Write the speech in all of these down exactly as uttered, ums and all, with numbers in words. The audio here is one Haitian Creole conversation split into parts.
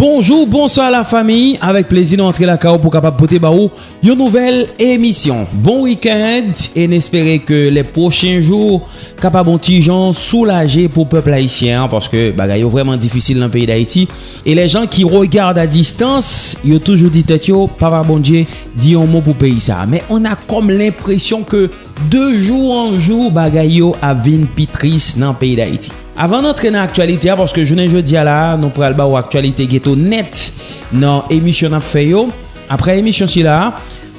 Bonjou, bonswa la fami. Avèk plezi nou antre lakay ou pou kapab pote ba ou yon nouvèl emisyon. Bon weekend e n espere ke lè pwochen jou kapab yon ti jan soulaje pou pèp ayisyen an, paske bagay yo vrèman difisil nan peyi Dayiti. E lè jan ki regard a distans, yo toujou di tèt yo, Papa Bondye, di yon mo pou peyi sa. Men on a kòm lenpresyon ke de jou an jou, bagay yo ap vin pi tris nan peyi Dayiti. Avan n antre nan aktyalite a, paske jounen jodi a la, nou pral ba ou aktyalite geto nèt nan emisyon n ap fè yo. Apre emisyon sila a,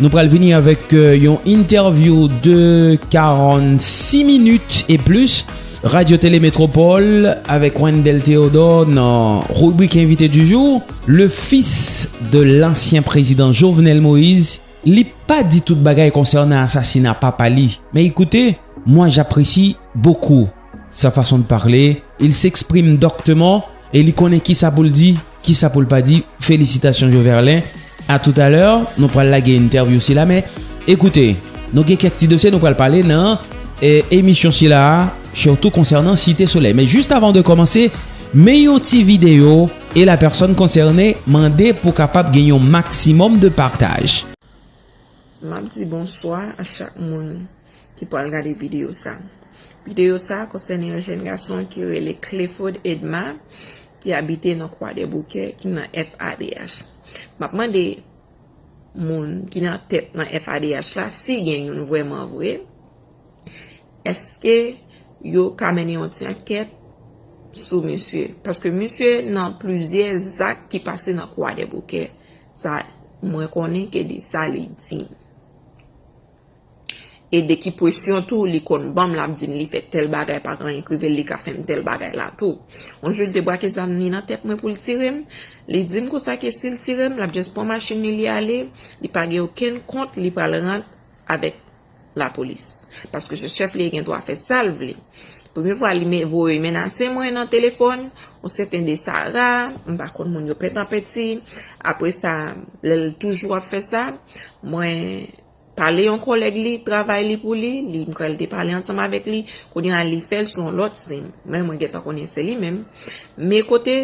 nou pral vini avèk, euh, yon entèvyou de karannsis minit e plis, Radyo Tele Metropole avèk Wendell Théodore nan ribrik Invité du jour, le fils de l'ancien président Jovenel Moïse. Li pa di tout bagay konsènan asasina papa li. Mais écoutez, moi j'apprécie beaucoup sa façon de parler. Il s'exprime doctement et li konnen kisa pou l di, kisa pou l pa di. Félicitations Joverlin. À tout à l'heure, nou pral lage entèvyou sila, men ekoute, nou gen kèk ti dosye nou pral pale nan, eh, emisyon sila a, surtout konsènan Site Solèy. Men jis avan de kòmanse, men yon ti videyo e la pèsòn konsène mande pou kapab gen yon maksimòm de pataj. M ap di bonswa a chak moun ki pral gade videyo sa. Videyo sa konsène yon jèn gason ki rele Clifford Edma, ki abite nan Kwadèboukè, ki nan F A D H. M ap mande moun ki nan tèt nan F A D H la, si gen youn vrèman vre, èske yo ka mennen yon ti ankèt sou misye? Paske misye nan plizyè zak ki pase nan Kwadèboukè. Sa mwen konnen ke de sa li di m. E de ki presyon tou li konn ban m, l ap di m li fè tèl bagay, pa gen anyen k rive l, li ka fè m tèl bagay la tou. Yon jou, li te brake zam li nan tèt mwen pou l tire m. Li di m konsa ke si l tire m, l ap just pran machin li, li ale, li pa gen okenn kont li pral rann avèk lapolis. Paske se chèf li, li gen dwa fè sa l vle. Premye fwa li me-, voye menase mwen nan telefòn, yon sèten de Sara, m pa konn moun yo pètanpenti. Apre sa, lè l toujou ap fè sa, mwen pale yon kòlèg li, travay li pou li, li, m kwè l te pale ansanm avèk li, kounye a li fè l sou yon lòt sim. Men mwen gentan konnen se li menm. Men kote,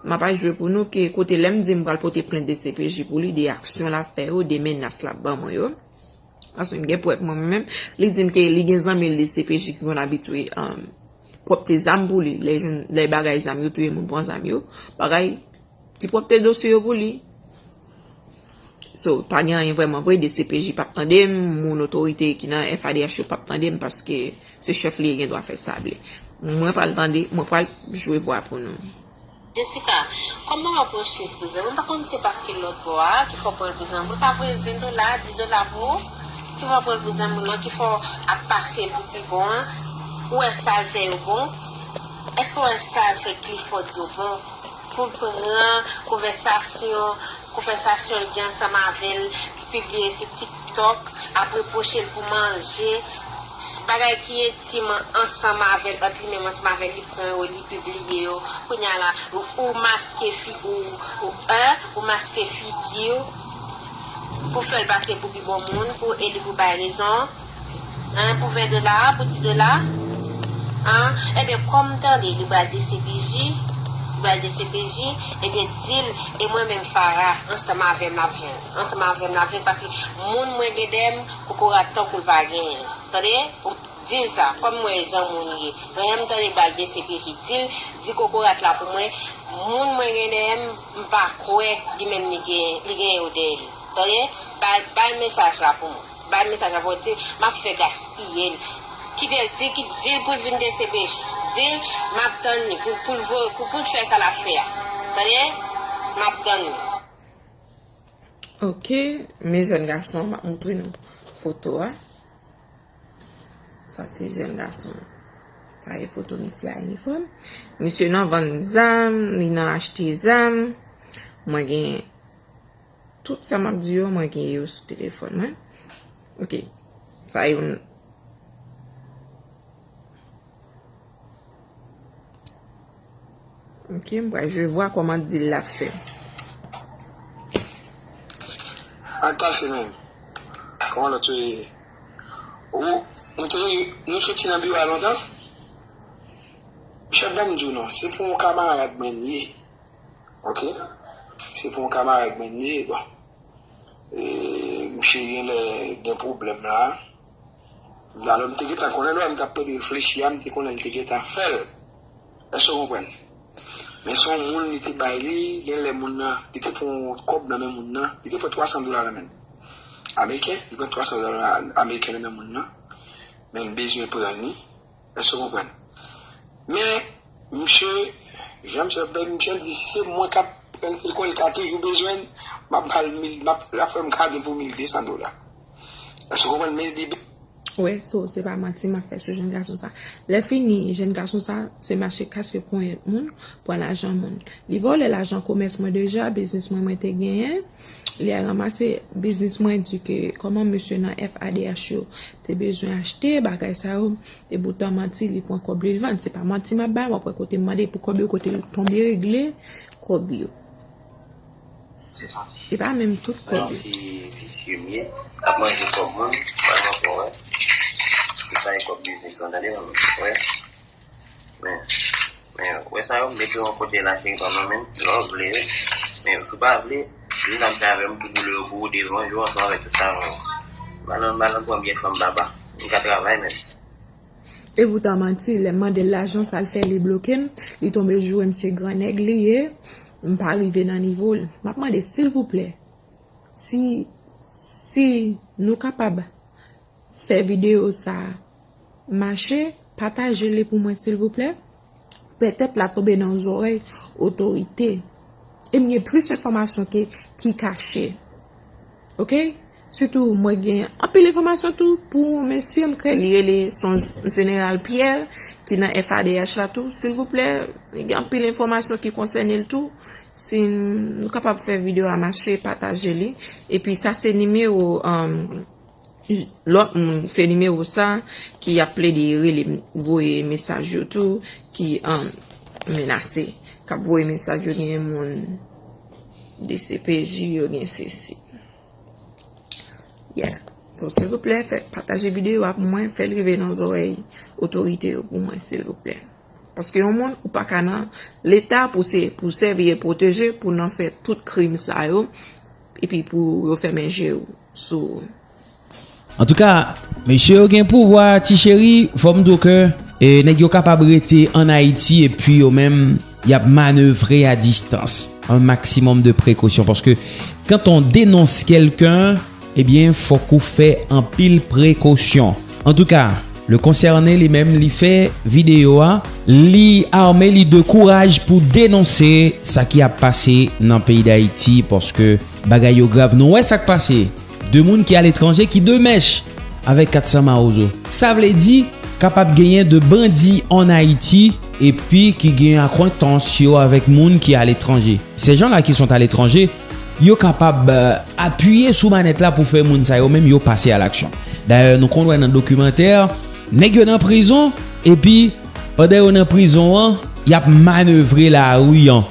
m ap jwe pou nou ke kote lè m di m pral pote plent D C P J pou li, de aksyon l ap fè yo, de menas l ap ban mwen yo. Paske m gen prèv mwen menm. Li di m ke li gen zanmi l D C P J ki konn abitye, um, pwòpte zam pou li. Lè jwenn, lè bagay zam yo touye moun pran zam yo. Bagay ki pwòpte dosye yo pou li. So, pa gen anyen vrèman vre, D C P J p ap tande m, moun otorite ki nan F A D H yo p ap tande m paske se chèf li, li gen dwa fè sa l vle. Mwen pral tande, mwen pral jwe vwa pou nou. Jessica, kòman w ap pran Cliff pou zanmi w? M pa konn si se paske lòt bò a ki fè w pran l pou zanmi w. Ou ta voye ven dola, dis dola pou ou, ki fè w pran l pou zanmi w lan, ki fè w ap pase l pou pi bon an. Ou wè sa l fè yo bon? Èske w wè sa l fè Clifford yo bon? Pou l pran konvèsasyon, konvèsasyon l gen ansanm avè l, pibliye sou TikTok, ap repwoche l pou manje, s-, bagay ki entim ansanm avè l, ant li menm ansanm avè l, li pran yo, li pibliye yo. Kounye a la, ou, ou maske figi w, ou, hein, ou maske figi w pou fè l pase pou pi bon moun, pou, e li pou bay rezon. Hein, pou ven dola, pou dis dola. Hein, ebyen, kòm m tande li pral D C P J, li pral D C P J, ebyen, di l, e mwen menm Farah, ansanm avè m l ap jwenn. Ansanm avè m l ap jwenn, paske moun mwen gen dèyè m, kokorat tankou l pa genyen. Tande? Ou di l sa, kòm mwen zanmi w li ye. Mwen menm tande bal D C P J di l, di kokorat la pou mwen, moun mwen gen dèyè m, m pa kwè li menm li gen, li gen yo dèyè li. Tande? Bay, bay mesaj la pou mwen. Bay mesaj la pou mwen, di l, m ap fè gaspiye l. Kite l, di, ki, di l pou l vin D C P J. Di l, m ap tann li, pou, pou l voye, pou, pou l fè sa l ap fè a. Tande? M ap tann li. Ok, men jèn gason, m ap montre nou foto a. Sa se jèn gason. Sa e foto misye a inifòm. Misye nan vann zam, li nan achte zam. Mwen gen tout sa m ap di yo, mwen gen yo sou telefòn mwen. Ok. Sa youn. Ok, m pral jwe vwa kòman di l ap fè. Ak pase menm. Kòman lòt yo ye? Ou, nou te, nou soti nan biwo a lontan? Chèf, ban m di w non, se pou yon kamarad mwen l ye. Ok? Se pou yon kamarad mwen li ye, bon. E, misye genlè gen pwoblèm la. Alò, m te gentan konnen lè m t ap plede reflechi a, m te konnen l te gentan fè l. Èske w konprann? Men se yon moun li te bay li, genlè moun nan, li te pran yon kòb nan men moun nan, li te pran twa san dola nan men l. Ameriken, li pran twa san dola ameriken nan men moun nan. Men l bezwen pran li. Èske w konprann? Men, misye, jan misye ap bay misye, l di, si se mwen k ap pran l, li konnen l ka toujou bezwen l, m ap ba l mil, m ap, l ap fè m kado pou mil de san dola. Èske w konprann? Men li Wè, so, se pa manti m ap fè sou jèn gason sa. Lè fini, jèn gason sa, se mache kase ponyèt moun, pran lajan moun. Li vòlè lajan komès mwen deja, biznis mwen mwen te genyen. Li al ranmase biznis mwen, di ke kòman mesye nan F A D H yo te bezwen achte bagay sa yo, e poutan manti, li pran kòb li, li vann. Se pa manti m ap bay, w ap wè kote m mande pou kòb yo, kote l tonbe regle kòb yo. Se pa menm tout kòb yo. Yon ti visye m ye. Ap manje kòb moun, pa nan fò, wè. Se pa e kòb biznis lan, tande, wè. Men, men, wè sa yo, m mete yon kote la, cheri pa m nan men, lè w vle, wi. Men, si w pa vle, vin ap fè avè m pou boule yo pou ou devan, jwe ansanm avèk tout sa, non. M al, m al pran byen fanm papa. M ka travay, men. E poutan manti, lè m mande l lajan, sa l fè, li bloke m. Li tonbe joure m, se gran nèg li ye. M pa rive nan nivo l. M ap mande, silvouplè, si, si nou kapab fè videyo sa a mache, pataje li pou mwen, silvouplè. Petèt l ap tonbe nan zòrèy otorite. E m gen plis enfòmasyon ke, ki kache. Oke? Sitou, mwen gen anpil enfòmasyon tou pou yon mesye, m kwè li rele, se yon jeneral Pierre, ki nan F A D H la tou. Silvouplè, li gen anpil enfòmasyon ki konsène l tou. Si nou kapab fè videyo a mache, pataje li. Epi sa se nimewo, um, lòt moun, se nimewo sa ki ap plede rele m, voye mesaj yo tou, ki, um, menase. K ap voye mesaj yo, gen moun D C P J yo, gen sesi. Yeah. So, silvouplè, fè, pataje videyo a pou mwen, fè l rive nan zòrèy otorite yo pou mwen, silvouplè. Paske yon moun, ou pa ka nan Leta pou se, pou sèvi e pwoteje, pou nan fè tout krim sa yo, epi pou yo fèmen je w sou. Antouka, mesye yo gen pouvwa, ti cheri, fò m di w ke, e, nèg yo kapab rete ann Ayiti epi yo menm, y ap manevre a distans, un maximum de précaution, paske quand on dénonce quelqu'un, ebyen, fòk ou fè anpil prekosyon. Antouka, le concerné li menm, li fè videyo a, li ame li de kouraj pou denonse sa ki ap pase nan peyi Dayiti, paske bagay yo grav. Nou wè sa k pase. De moun ki aletranje ki de mèch avèk kat san Mawozo. Sa vle di, kapab genyen de bandi ann Ayiti epi ki gen akwentans yo avèk moun ki aletranje. Ces gens-là qui sont à l'étranger, yo kapab, euh, apiye sou manèt la pou fè moun sa yo menm yo pase a laksyon. Dayè, nou konn wè nan dokimantè, nèg yo nan prizon, epi pandan yo nan prizon an, y ap manevre lari an.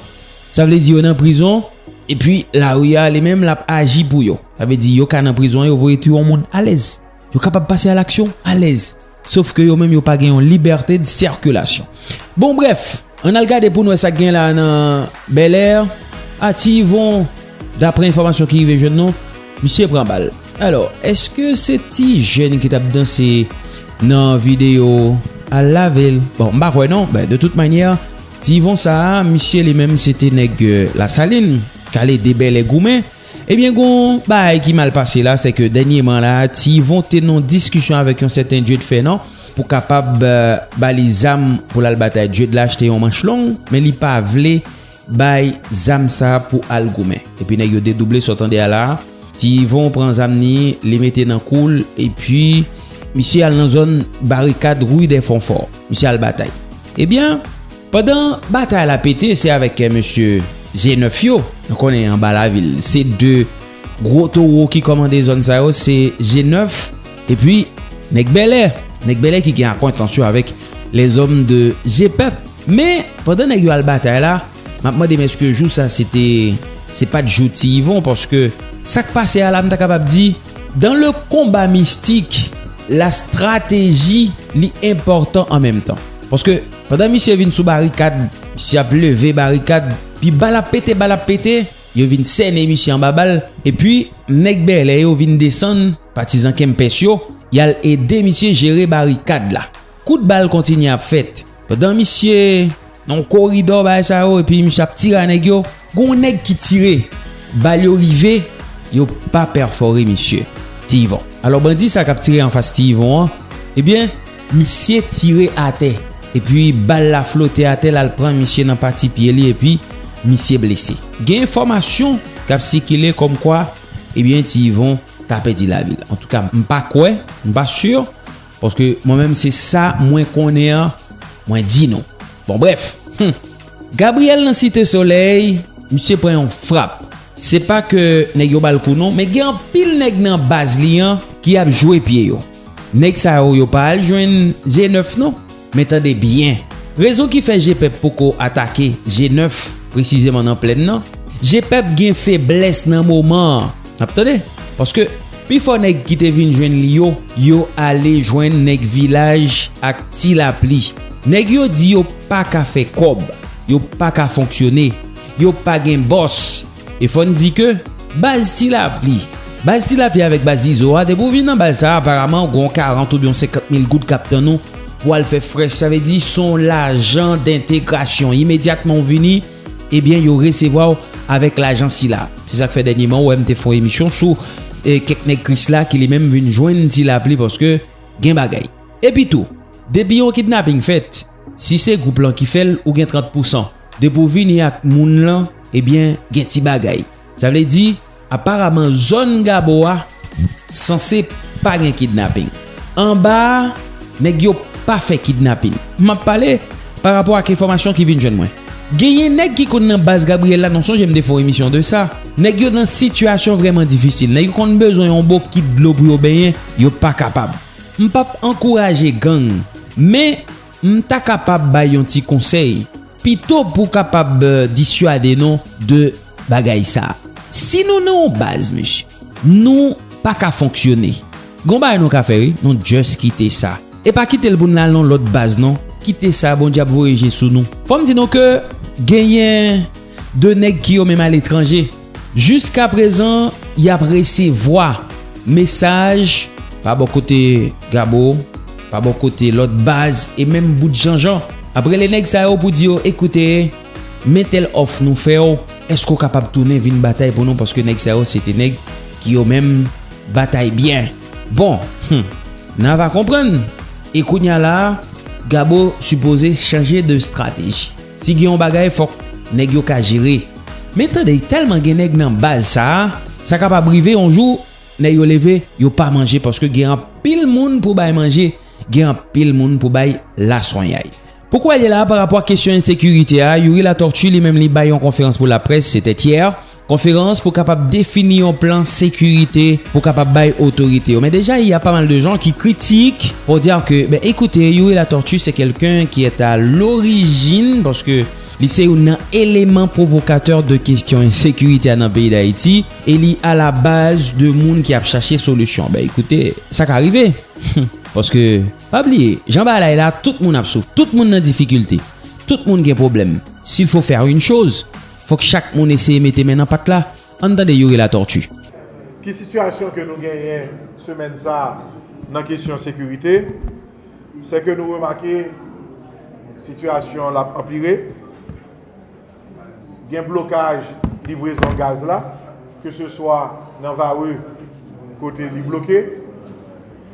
Sa vle di yo nan prizon, epi lari a li menm l ap aji pou yo. Sa vle di yo ka nan prizon an, yo voye touye yon moun alèz. Yo kapab pase a laksyon alèz. Sof ke yo menm yo pa gen yon liberté de circulation. Bon, brèf, ann al gade pou n wè sa k gen la nan Bèlè. A, Ti Yvon, daprè enfòmasyon ki rive jwenn nou, misye pran bal. Alò, èske se ti jèn ki t ap danse nan videyo Al lave l? Bon, m pa kwè non. Ben, de tout manyè, Ti Yvon sa a, misye li menm se te nèg, euh, Lasalin, k al ede Bèlè goumen. Ebyen, gon bagay ki mal pase la, se ke dènyèman la, Ti Yvon te nan diskisyon avèk yon sèten Dieu de Fernand pou kapab, euh, ba li zam pou l al batay. Dieu de la achte yon manch long, men li pa vle bay zam sa pou al goumen. Epi nèg yo dedouble, sa w tande a la. Ti Yvon pran zam ni, li mete nan kou l, epi misye al nan zòn barikad Rue des Fonfort. Misye al batay. Ebyen, pandan batay la pete, se avèk, eh, mesye G nèf yo. Nou konnen anba lavil, se de gwo towo ki kòmande zòn sa yo, se G nèf, epi nèg Bèlè. Nèg Bèlè ki gen akwentans yo avèk lèzòm de G pèp. Men, pandan nèg yo al batay la, m ap mande m èske jou sa se te, se pa t jou Ti Yvon, paske sa k pase a la, m ta kapab di, dans le combat mystique, la stratégie, li enpòtan an menm tan. Paske pandan misye vin sou barikad, misye ap leve barikad, pi bal ap pete, bal ap pete, yo vin sènen misye anba bal, epi nèg bèlè yo vin desann, patizan Kempès yo, y al ede misye jere barikad la. Kout bal kontinye ap fèt. Pandan misye nan yon koridò bagay sa yo, epi misye ap tire a nèg yo, gen yon nèg ki tire. Bal yo rive, yo pa pèfore misye. Ti Yvon. Alò, bandi sa k ap tire anfas Ti Yvon an, ebyen, misye tire atè. Epi bal la flote atè, l al pran misye nan pati pye li, epi misye blese. Gen enfòmasyon k ap sikile kòmkwa, ebyen, Ti Yvon ta pèdi lavi l. Antouka, m pa kwè, m pa si, paske mwen menm se sa mwen konnen an, mwen di nou. Bon, brèf, hmm. Gabriel nan Site Solèy, misye pran yon frap. Se pa ke nèg yo ba l kou non, men gen anpil nèg nan baz li an ki ap jwe pye yo. Nèg sa yo, yo pa al jwenn G nèf non. Men tande byen. Rezon ki fè G pèp poko atake G nèf, presizeman nan Plèn nan, G pèp gen feblès nan moman an. N ap tande? Paske pifò nèg ki te vin jwenn li yo, yo ale jwenn nèg Vilaj ak Ti Lapli. Nèg yo di yo pa ka fè kòb, yo pa ka fonksyone, yo pa gen bòs. E fò n di ke baz Ti Lapli, baz Ti Lapli avèk baz Izo a, depi w vin nan baz sa a, aparaman, w gen yon karant oubyen yon senkant mil goud k ap tann ou pou w al fè frèch. Sa vle di, se yon lajan dentegrasyon. Imedyatman w vini, ebyen, yo resevwa w avèk lajan sila. Se sa k fè dènyèman, w wè m te fè yon emisyon sou, e, kèk nèg Krisla ki li menm vin jwenn Ti Lapli paske gen bagay. Epi tou, depi yon kidnaping fèt, si se gwoup lan ki fè l, ou gen trant pousan. Depi w vini ak moun lan, ebyen, gen ti bagay. Sa vle di, aparaman, zòn Gabo a sanse pa gen kidnaping. Anba a, nèg yo pa fè kidnaping. M ap pale pa rapò ak enfòmasyon ki vin jwenn mwen. Genyen nèg ki konn nan baz Gabriel la, non, sonje m te fè yon emisyon de sa. Nèg yo nan sitiyasyon vrèman difisil. Nèg yo konn bezwen yon bokit dlo pou yo benyen, yo pa kapab. M p ap ankouraje gang, men m ta kapab bay yon ti konsèy, pito pou kapab, eh, diswade nou de bagay sa. Si nou nan yon baz, mesye, nou pa ka fonksyone. Gon bagay nou ka fè, wi, nou just kite sa. E pa kite l pou n al nan lòt baz, non. Kite sa, Bondye ap voye je sou nou. Fò m di nou ke genyen de nèg ki yo menm aletranje. Jiskaprezan, y ap resevwa mesaj pa bò kote Gabo, pa bò kote lòt baz, e menm bout Janjan. Ap rele nèg sa yo pou di yo, "Ekoute, men tèl òf nou fè w, èske w kapab tounen vin batay pou nou?" Paske nèg sa yo, se te nèg ki yo menm batay byen. Bon, hmm, n a va konprann. E kounye a la a, Gabo sipoze chanje de estrateji. Si gen yon bagay, fòk nèg yo ka jere. Men tande, tèlman gen nèg nan baz sa a, sa kapab rive yon jou, nèg yo leve, yo pa manje, paske gen anpil moun pou bay manje, gen anpil moun pou bay laswenyay. Pou kwè l ye la, pa rapò ak kesyon ensekirite a, Youri Latortue li menm li bay yon konferans pou laprès, se te yè, konferans pou kapab defini yon plan sekirite pou kapab bay otorite yo. Men deja, il y a pas mal de gens qui critiquent pour dire que, ben, écoutez, Youri Latortue, c'est quelqu'un qui est à l'origine, paske li se youn nan eleman pwovokatè de kesyon ensekirite a nan peyi Dayiti, e li a la baz de moun ki ap chache solisyon. Ben, ekoute, sa ka rive. Paske, pa bliye, jan bagay la ye la, tout moun ap souf, tout moun nan difikilte, tout moun gen pwoblèm. S'il faut faire une chose, fòk chak moun eseye mete men nan pat la. Ann tande Youri Latortue. Ki sitiyasyon ke nou genyen semèn sa a nan kesyon sekirite? Se ke nou remake sitiyasyon l ap anpire. Gen blokaj livrezon gaz la, ke se swa nan Varreux, kote li bloke,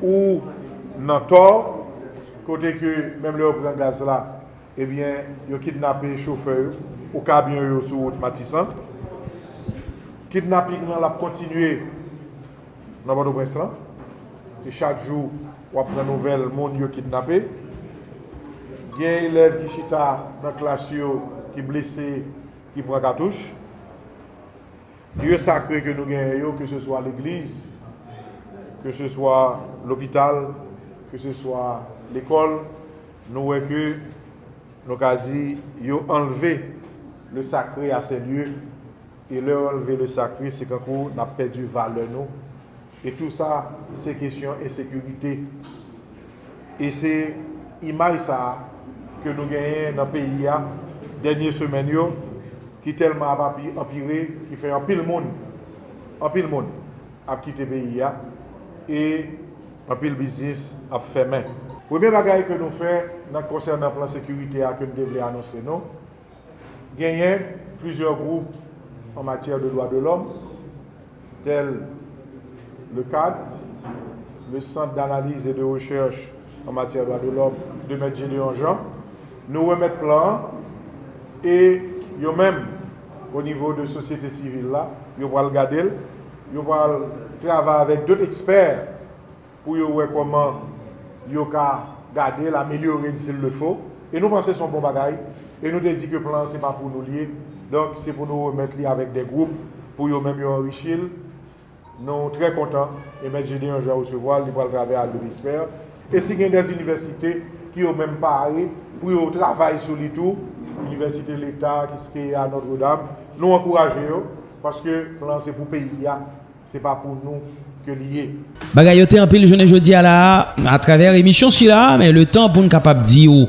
ou nan Thor, kote ke menm lè yo pran gaz la, ebyen, yo kidnape chofè yo ou kamyon yo sou wout Matisan. Kidnaping lan, l ap kontinye nan Pòtoprens lan. E chak jou, w ap pran nouvèl moun yo kidnape. Gen elèv ki chita nan klas yo ki blese, ki pran katouch. Lye sakre ke nou genyen yo, ke se swa legliz, ke se swa lopital, ke se swa lekòl, nou wè ke nou ka di yo anlve le sacré à ces lieux. E lè yo anlve le sacré, se kankou n ap pèdi valè nou. E tou sa, se kesyon ensekirite. E se imaj sa a ke nou genyen nan peyi a dènye semèn yo, ki tèlman ap api- anpire, ki fè anpil moun, anpil moun ap kite peyi a, e anpil biznis ap fèmen. Premye bagay ke nou fè nan konsènan plan sekirite a ke n te vle anonse nou, genyen plizyè gwoup an matyè de dwa de lòm, tèl le CAD, le Centre d'analyse et de recherche en matière de droits de l'homme de Mèt Gédéon Jean. Nou remèt plan an, e yo menm, o nivo de sosyete sivil la, yo pral gade l, yo pral travay avèk dòt ekspè pou yo wè kòman yo ka gade l, amelyore l s'il le faut. E nou panse se yon bon bagay. E nou te di ke plan an se pa pou nou li ye. Donk, se pou nou remèt li avèk de gwoup pou yo menm yo anrichi l. Nou trè kontan. E Mèt Gédéon Jean resevwa l, li pral travay ak dòt ekspè. E si gen de inivèsite ki yo menm pare pou yo travay sou li tou, Inivèsite Leta, Kiskeya, Notre Dame, nou ankouraje yo, paske plan an se pou peyi a. Se pa pou nou ke li ye. Bagay yo te anpil jounen jodi a la, atravè emisyon sila, men le tan pou n kapab di w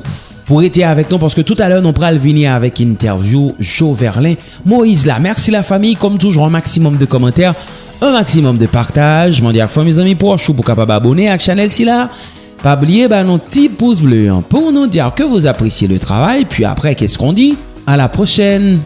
pou rete avèk nou, paske toutalè nou pral vini avèk entèvyou Joverlin Moïse la. Mèsi la fanmi, kòm toujou, un maximum de commentaires, un maximum de partage. Mande ak fanmi, zanmi, pwòch ou pou kapab abòne ak chanèl sila. Pa bliye ba nou ti pous ble an pou nou di ke vous appréciez le travail, puis après, qu'est-ce qu'on dit? À la prochaine!